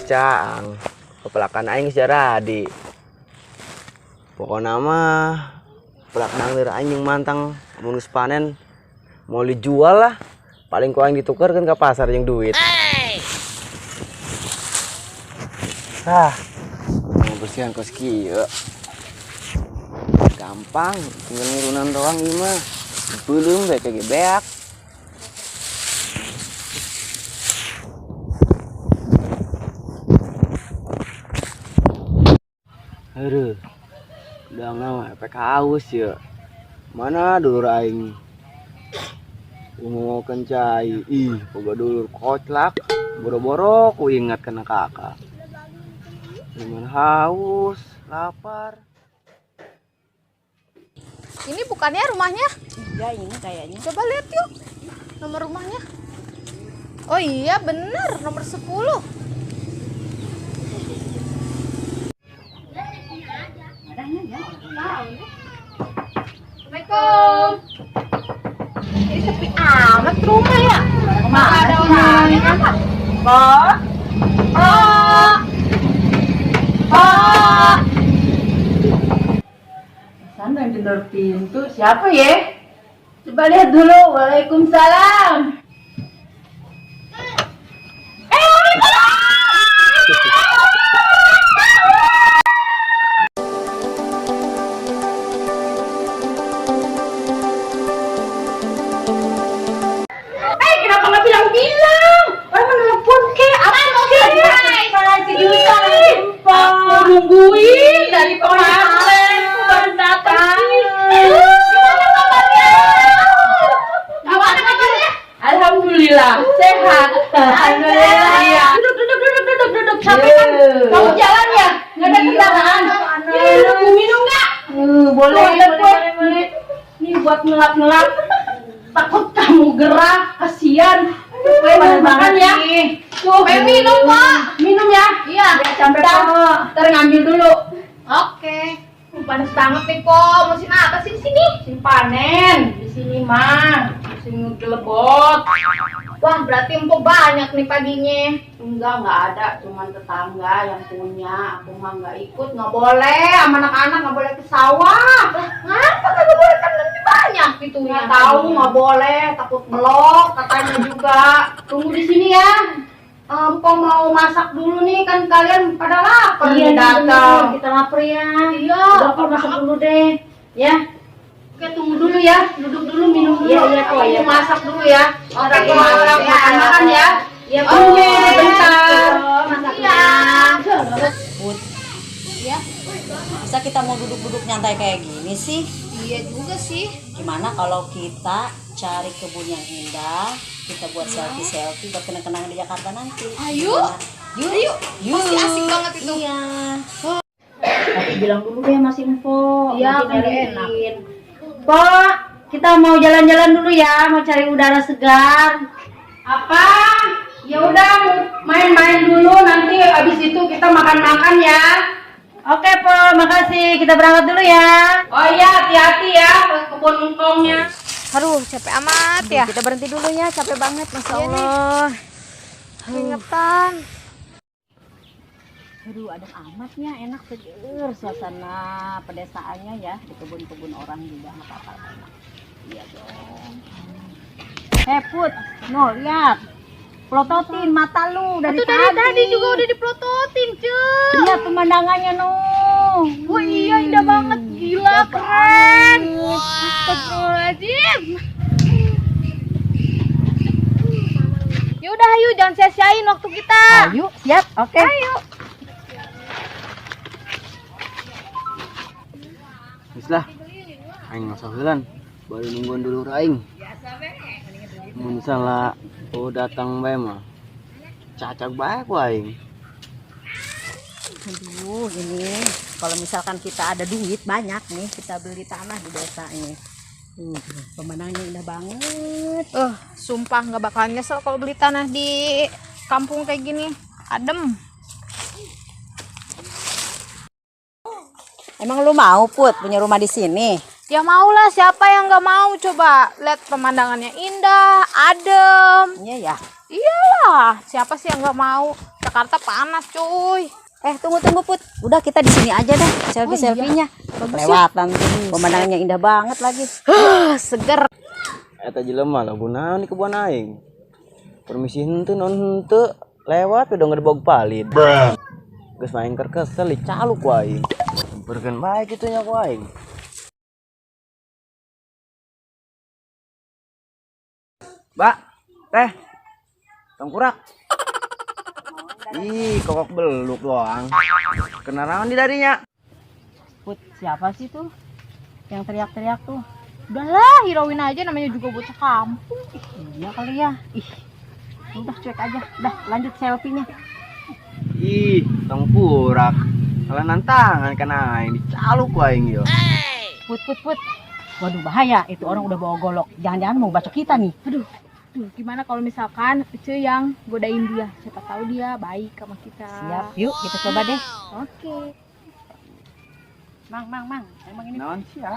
Geus caang. Pepelakan aing geus jaradi. Pokona mah pelak dangdeur aing jeung mantang mun geus panen mau dijual lah. Paling ku aing ditukerkeun ka pasar jeung duit. Ah, mau bersihan kos kieu. Gampang, tinggal ngurunan doang ieu mah. Beuleum we kayak beak. Aduh, udah nama efek haus ya. Mana dulur aing? Mau kencai, ih, boga dulur koclak. Boro-boro ku ingat kena kakak. Cuman haus, lapar. Ini bukannya rumahnya? Iya, ini kayaknya. Coba lihat yuk nomor rumahnya. Oh iya bener, nomor 10. Assalamualaikum. Ini sepi amat rumah ya. Nggak ada orangnya apa? Pak. Pak. Pak. Sana yang jedor pintu siapa ya? Coba lihat dulu. Waalaikumsalam. Kenapa nggak bilang-bilang? Orang menelpon ke, apa kek? Aku nungguin dari kemarin, aku baru datang sih. Gimana kabarnya? Gimana kabarnya? Alhamdulillah, sehat. Alhamdulillah. Iya. Duduk, duduk, duduk, duduk, duduk. Capek kan? Kamu jalan ya? Nggak ada kendaraan. Ini minum, minum nggak? Boleh, Tuh, ada boleh, kue. boleh, boleh. Nih buat ngelap-ngelap. Takut kamu gerah, kasihan. Kue Panas makan banget ya. nih. Tuh, Pengen minum, Pak. Minum ya. Iya. Ya, sampai Ntar, Pak. ntar ngambil dulu. Oke. Panas banget nih, Po. Musim apa sih di sini? Musim panen di sini mah, musim gelebot. Wah, berarti empuk banyak nih paginya. Enggak ada, cuman tetangga yang punya. Aku mah nggak ikut, nggak boleh sama anak-anak, nggak boleh ke sawah. Lah, ngapa kagak boleh, kan nanti banyak gitu Nggak tahu, nggak boleh, takut melok katanya juga. Tunggu di sini ya. Empok mau masak dulu nih, kan kalian pada lapar Iya, nih datang. datang. Kita lapar ya. Iya. Udah, Pak, masak dulu deh. Ya. Oke, tunggu dulu ya, duduk dulu, minum dulu. Iya, iya, Aku Pak, iya, mau masak dulu ya. Oke, Aku masak, iya. makan-makan ya. Iya, Oke, bentar. Masaknya. Iya. Put, Iya. masa kita mau duduk-duduk nyantai kayak gini sih? Iya juga sih. Gimana kalau kita cari kebun yang indah, kita buat selfie-selfie buat kenang-kenangan di Jakarta nanti. Ayo. Gimana? Yuk. Ayo. Yuk. Pasti asik banget itu. Iya. Tapi bilang dulu deh masih info. Iya, Nanti kan nyariin. Pok, kita mau jalan-jalan dulu ya, mau cari udara segar. Apa? Ya udah, main-main dulu, nanti abis itu kita makan-makan ya. Oke, Pok, makasih. Kita berangkat dulu ya. Oh iya, hati-hati ya ke kebun engkongnya. Aduh, capek amat ya. Kita berhenti dulu ya, capek banget, Masya Iya nih. Allah. Keringetan. Aduh, adem amatnya, enak seger suasana pedesaannya ya, di kebun-kebun orang juga nggak apa-apa lah, enak. Iya dong. Put, no lihat, pelototin mata lu dari Itu dari tadi juga udah dipelototin, Cek. Lihat pemandangannya no. Wah, iya indah banget, gila keren. Astagfirullahaladzim. Ya udah, ayo jangan sia-siain waktu kita. Ayo, siap, oke. Ayo. Geus lah. Aing masak heulan. Baru nungguan dulur aing. Mun salah oh datang bae mah. Cacak bae ku aing. Aduh, ini kalau misalkan kita ada duit banyak nih, kita beli tanah di desa ini. Pemandangannya indah banget. Sumpah nggak bakalan nyesel kalau beli tanah di kampung kayak gini. Adem. Emang lu mau, Put, punya rumah di sini? Ya mau lah, siapa yang nggak mau, coba lihat pemandangannya indah, adem. Iya ya. Iyalah, siapa sih yang nggak mau? Jakarta panas, cuy. Eh, tunggu tunggu Put. Udah kita di sini aja dah selfie-selfienya. Kelewatan pemandangannya indah banget lagi. Seger. Eta jelema lah naon di kebun aing. Permisi henteu non henteu lewat udah ngedebog palid. Geus main keur kesel dicaluk ku aing. Samperkeun bae kitu nya ku aing. Mbak, teh. Tengkurak. Ih, kokok beluk doang. Kena naon di darinya? Put, siapa sih tuh yang teriak-teriak tuh? Udahlah, hirauin aja namanya juga bocah kampung. Iya kali ya. Ih. Udah cuek aja. Udah lanjut selfie-nya. Ih, tengkurak. Salah nantangan kana aing dicaluk ku aing yo. Put, Put, Put. Waduh bahaya, itu orang udah bawa golok. Jangan-jangan mau bacok kita nih. Aduh, duh, gimana kalau misalkan Ece yang godain dia? Siapa tahu dia baik sama kita. Siap, yuk kita coba deh. Oke. Mang, mang, mang. Emang ini Naon sih ya?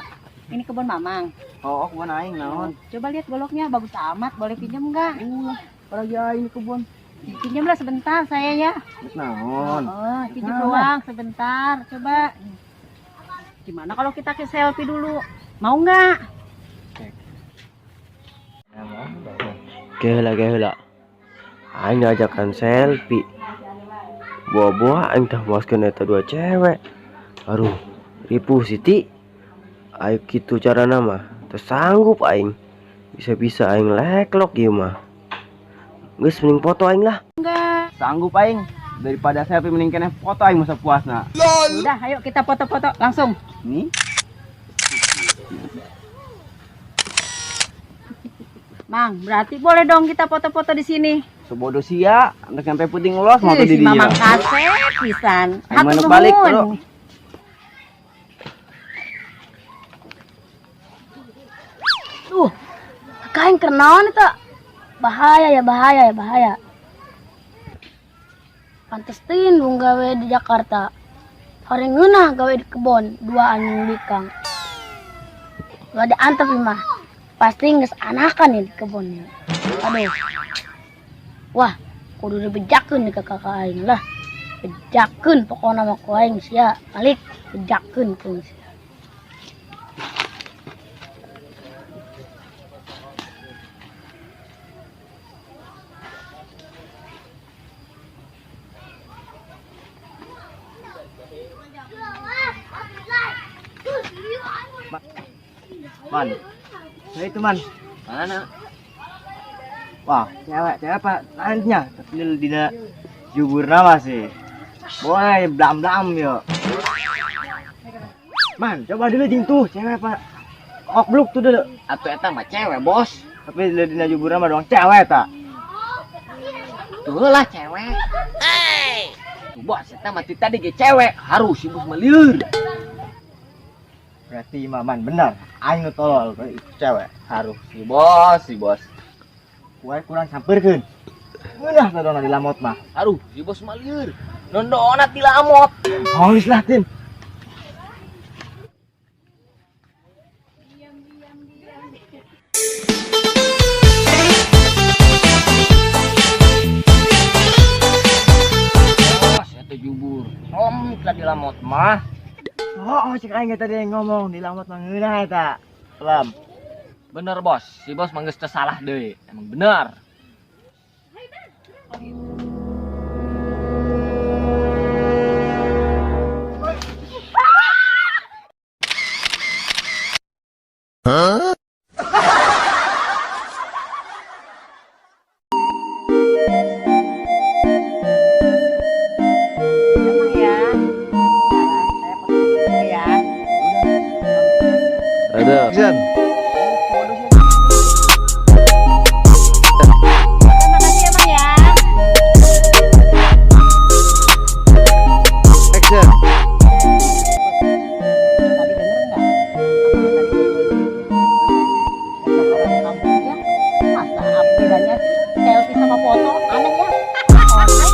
ini kebun Mamang. Oh, kebun aing naon? Coba lihat goloknya, bagus amat. Boleh pinjam nggak? Ulah, orang aing kebun. Pinjam lah sebentar saya ya. Geus naon? Oh, pinjam doang sebentar. Coba. Gimana kalau kita ke selfie dulu? Mau nggak? Geula geula. Aing diajakan selfie. Buah-buah aing tah muaskeun eta dua cewek. Aduh, ripuh Siti. Ayo kitu carana mah. Teu sanggup aing. Bisa-bisa aing leklok ieu mah. Geus mending foto aing lah. Enggak. Sanggup aing. Daripada selfie mending keneh foto aing masa puasna. Udah, ayo kita foto-foto langsung. Nih. Mang, berarti boleh dong kita foto-foto di sini. Sebodoh sia, rek sampai puting ulos mau Ih, di si dinya. Mamang kasep pisan. Aing Hatur manuk balik, nuhun. bro. Tuh, kain kenaon itu bahaya ya, bahaya ya, bahaya. Pantes teuing bung gawe di Jakarta. Horeng ngeunah gawe di kebon, dua anjing bikang. Gak diantep ieu mah. Pasti geus anakan nih di kebonnya. Aduh. Wah, kudu dibejakeun nih ke kakak aing lah. Bejakeun pokokna mah ku aing sia. Balik bejakeun ku aing sia. Man. Nah itu man. Mana? Wah, cewek, cewek apa? Lainnya, tapi dina jubur nama sih. Boleh blam-blam yo. Man, coba dulu jing tuh, cewek apa? Kok bluk tuh dulu. Atau eta mah cewek, Bos. Tapi dina jubur nama doang cewek tak. Tuh lah cewek. Hey. Bos, eta mah ti tadi ge cewek, harus si bos mah lieur. Berarti Maman benar. Aing nu tolol itu cewek harus. Si bos, si bos. Kuai kurang sampeurkeun. Ngeunah teh dona di lamot mah. Aduh, si bos mah lieur. Nondona ti lamot. Holis lah, Tin. Bos, eta jubur. Om lah di lamot mah. Oh, cek aing tadi yang ngomong di lamot mah ngeunah eta. Lam. Bener, Bos. Si bos mah geus teu salah deui. Emang bener. Emang ya. Sekarang saya foto-foto dulu ya. Ada. Action. Oke, makasih ya, Mang ya. Action. Tadi denger nggak? Apa yang tadi ngobrol di situ? Dasar orang kampung ya. Masa apa bedanya sih selfie sama foto? Aneh ya. Aneh.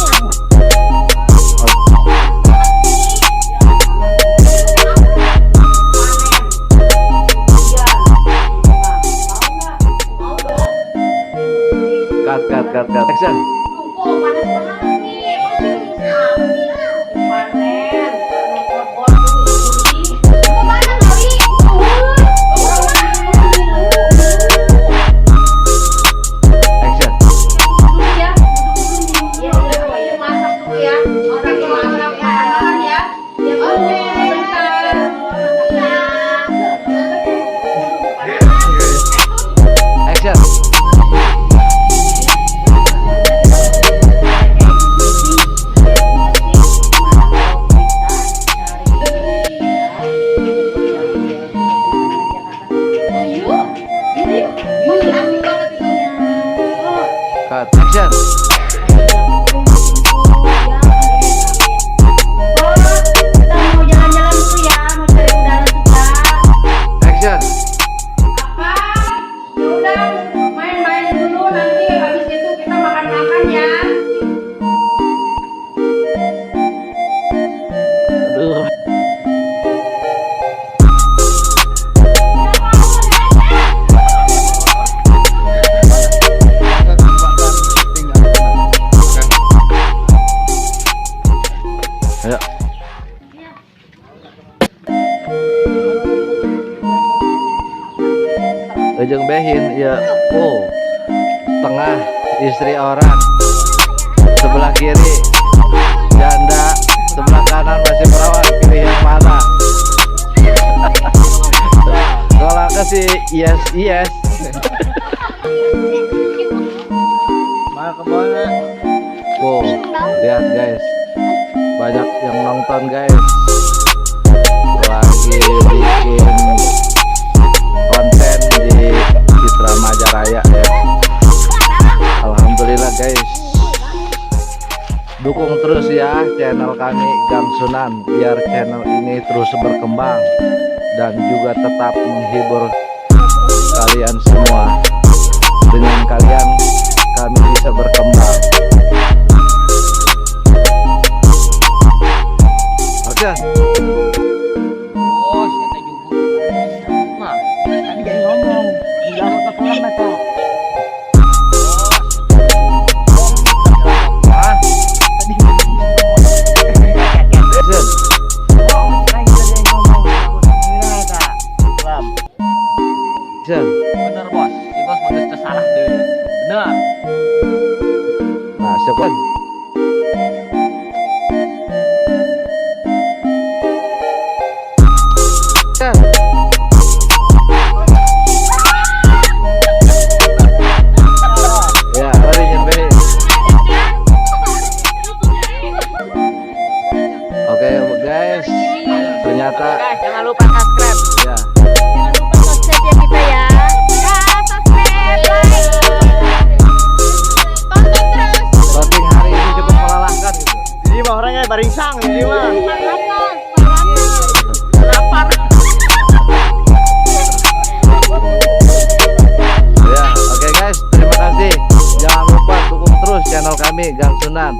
Ayo. Ujung behin ya. Oh. Tengah istri orang. Sebelah kiri janda, sebelah kanan masih perawan. Pilih yang mana? Kalau aku sih yes yes. Mana kemana? Wow, lihat guys, banyak yang nonton guys. Lagi bikin konten di Citra Majaraya ya. Alhamdulillah guys. Dukung terus ya channel kami Gang Sunan, biar channel ini terus berkembang dan juga tetap menghibur kalian semua. Dengan kalian kami bisa berkembang. Oke. Bos, eta jubur. Mah, Tadi jadi ngomong. Bilang ke kolam bata. Ah. Action. Action. Bener bos, si bos mah geus teu salah deui. Bener. Nah, siapa? Action. Ya, mari nyampe. Oke, guys. Ternyata Guys, jangan lupa subscribe. Ya. Jangan lupa subscribe ya kita ya. Ya, subscribe, like. Tonton terus. Syuting hari ini cukup melelahkan gitu. Ini mah orangnya baringsang ini mah. Lapar. Ya, oke guys, terima kasih. Jangan lupa dukung terus channel kami Gang Sunan.